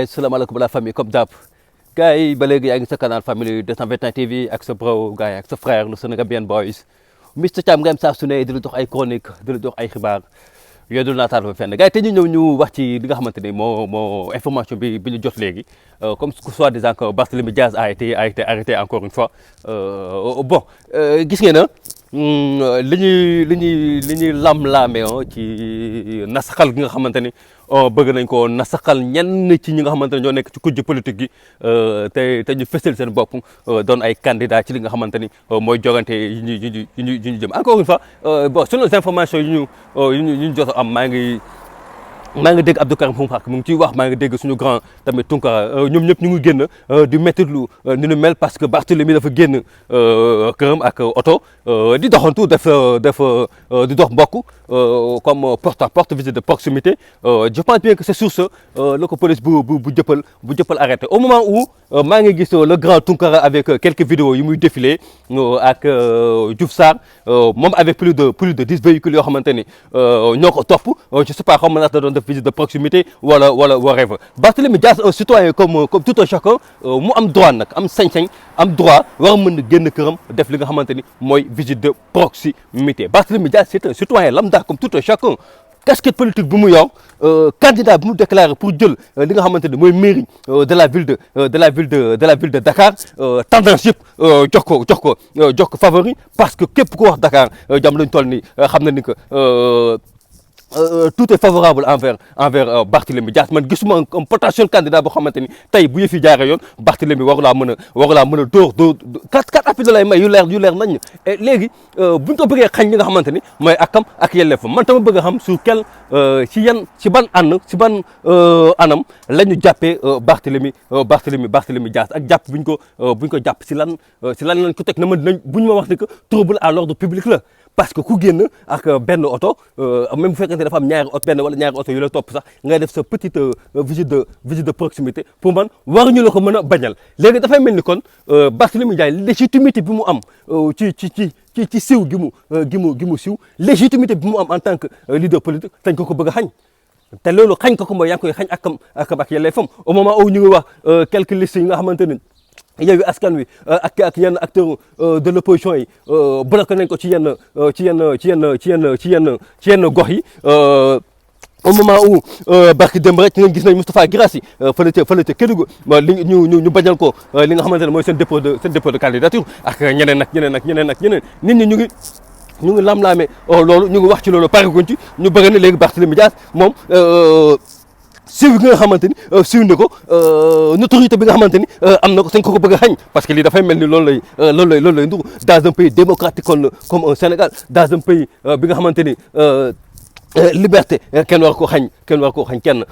Assalamualaikum la famille comme d'hab gars yi ba léegi yaa ngi sa canal famille 221 TV ak sa bro gars yi ak sa frère le Sénégambien Boys Mister Thiam nga am saa su ne di la jox ay chronique di la jox ay xibaar yooyu dul naataal fa fenn gars yi te ñu ñëw ñu wax ci li nga xamante ni moo information bi ñu jot léegi comme soit disant que Barthélémy Diaz a été arrêté encore une fois bon gis ngeen na li ñuy lam-laame ci nasaxal gi nga xamante ni bëgg nañ ko nasaxal ñenn ci ñi nga xamante ne ñoo nekk ci kujje politique gi te ñu fësal seen bopp doon ay candidat ci li nga xamante ni mooy jogante yi ñu jëm encore une fois bon selon les informations yi ñu jot am maa ngi dégg Abdou Karim Xrum Xax mu ngi ciy wax maa ngi dégg suñu grand tamit Tunkara ñoom ñëpp ñu ngi génn di méttitlu ni nu mel parce que Barthélémy dafa génn këram ak oto di doxantu di dox mbokk comme porte à porte visite de proximité je pense bien que c'est sur ce la ko police bu jëppal arrêté au moment où maa ngi gis le grand Tunkara avec quelques vidéos yu muy défilé ak Diouf Sarr moom avec plus de 10 véhicules yoo xamante ni ñoo ko topp je sais pas xam na da doon def visite de proximité wala whatever. Barthélémy Diaz un citoyen comme tout un chacun mu am droit nag am sañ-sañ am droit war a mën a génn këram def li nga xamante ni mooy visite de proximité Barthélémy Diaz c'est un citoyen lambda comme tout un chacun. Casquette politique bu mu yor candidat bi mu déclaré pour jël li nga xamante ni mooy mairie de la ville de Dakar tendance yëpp jox ko favori parce que képp ku wax Dakar jam lañ toll ni xam na ni que tout est favorable envers Barthélémy Diaz man gisuma un potentiel candidat boo xamante ni tey bu yëf yi jaaree yoon Barthélémy waru laa mën a dóor quatre appuis da lay may yu leer nañ et léegi buñ ko bëggee xañ li nga xamante ni mooy akam ak yelleefam man tama bëgg a xam sur quel ci ban anam la ñu jàppee Barthélémy Diaz ak jàpp buñ ko jàpp si lan lañ ko teg na buñ ma wax ne que trouble à l'ordre public la parce que ku génn ak benn oto même bu fekkente dafa am benn wala ñaari oto yu la topp sax ngay def sa petite visite de proximité pour man waruñu la ko mën a bañal léegi dafay mel ni kon Barthélémy Diaz légitimité bi mu am ci siw gi mu siw légitimité bi mu am en tant que leader politique tañ ko bëgg a xañ te loolu xañ ko mooy yaa ngi koy xañ ak yelleefam au moment où ñu ngi wax quelques listes yi nga xamante ni Yewwi Askan Wi ak yenn acteurs de l'opposition yi bloqué nañ ko ci yenn gox yi au moment où barki démb rek ngeen gis nañ Moustapha Guirassy fële ca Kédougou ñu bañal ko li nga xamante ne mooy seen dépôt de candidature ak ñeneen nit ñi ñu ngi lam-laame loolu ñu ngi wax ci loolu pare guñ ci ñu bëgg ne léegi Barthélémy Diaz moom siw gi nga xamante ni siw na ko notoriété bi nga xamante ni am na ko sañ ko bëgg a xañ parce que lii dafay mel ni loolu lay ndur dans un pays démocratique comme un Sénégal dans un pays bi nga xamante ni liberté kenn war koo xañ kenn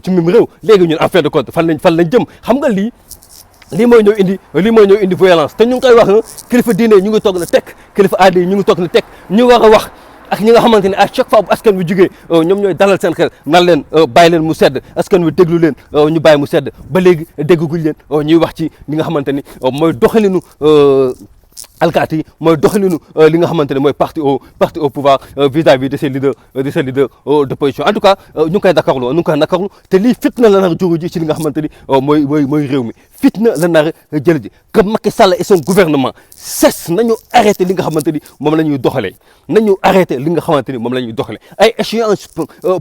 ci mim réew léegi ñun en fin de compte fan lañ jëm xam nga lii mooy ñëw indi violence te ñu ngi koy wax kilifa diine ñu ngi toog na tekk kilifa aada yi ñu ngi toog na tekk ñu war a wax ak ñi nga xamante ne à chaque fois bu askan wi jugee ñoom ñooy dalal seen xel nan leen bàyyi leen mu sedd askan wi déglu leen ñu bàyyi mu sedd ba léegi dégguñ leen ñuy wax ci li nga xamante ni mooy doxalinu alkaati yi mooy doxalinu li nga xamante ne mooy parti au pouvoir vis-à-vis de ces leaders d'opposition en tout cas ñu ngi koy nakarlu te lii fitna la nar a jóge ji ci li nga xamante ni mooy réew mi fitna la nar a jël ji que Macky Sall et son gouvernement cesse nañu arrêté li nga xamante ni moom la ñuy doxalee ay échéance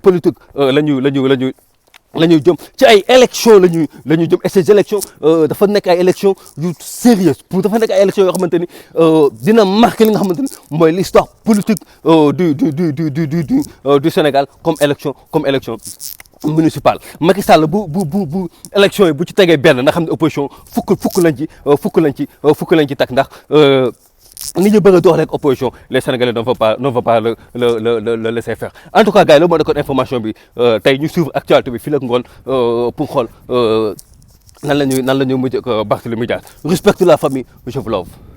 politique la ñuy jëm ci ay élections la ñuy jëm et ces élections dafa nekk ay élections yu sérieuses dafa nekk ay élections yoo xamante ni dina marqué li nga xamante ni mooy l'histoire politique du Sénégal comme élection municipale Macky Sall bu élection yi bu ci tegee benn na xam ne opposition fukk lañ ci teg ndax ni ñu bëgg a dox rek opposition les Sénégalais ne vont pas le laisser faire en tout cas gars yi loolu moo nekkoon information bi tey ñu suivre actualité bi fii la ngoon pour xool nan la ñuy mujj ak Barthélémy Diaz respecte la famille je vous love